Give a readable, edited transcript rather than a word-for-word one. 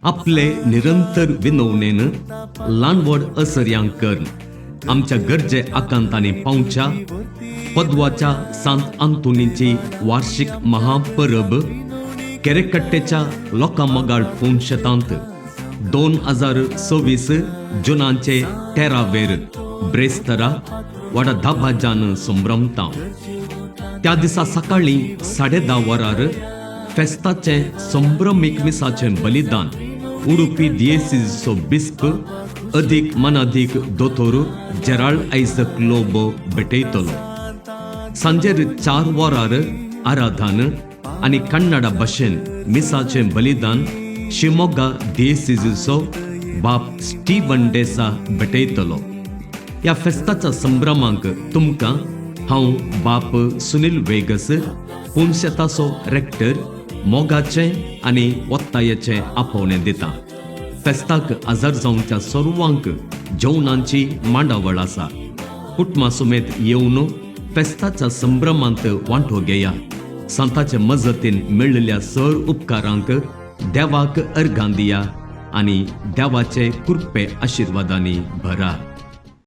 आपले निरंतर विनवणेन ल्हान व्हड असर्यांक करून आमच्या गरजे आकांतांनी पावच्या पदवाच्या सांत आंतोनीची वार्षिक महापरब केरेकट्टेच्या लोकां मोगाळ शेतांत 2026 जुनाचे 13वेर ब्रेस्तरा वाडा 10 बाजान संभ्रमता. त्या दिसा सकाळीं 10:30 वरार फेस्ताचें संभ्रमीक मिसाचें बलिदान उडुपी दियेसीचो बिस्प अधीक मनाधीक दोतोर जेराल्ड आयझक लोबो भेटयतलो. सांजेर 4 वरार आराधन आनी कन्नडा भाशेन मिसाचें बलिदान शिमोगा दियेसीचो बाप स्टीवन डेसा भेटयतलो. ह्या फेस्ताच्या संभ्रमांक तुमकां हांव बाप सुनील वेगस, पुनशेताचो रेक्टर, मोगाचें आनी ओत्तायेचें आपोवणें दिता. फेस्ताक हजर जावच्या सर्वांक जेवणांची मांडावळ आसा. कुटुंबा समेत येवन फेस्ताच्या संभ्रमांत वांटो घेया. सांताचे मजतीन मेळिल्ल्या सर उपकारांक देवाक अर्गां दिया आनी देवाचे कृपे आशिर्वादांनी भरा.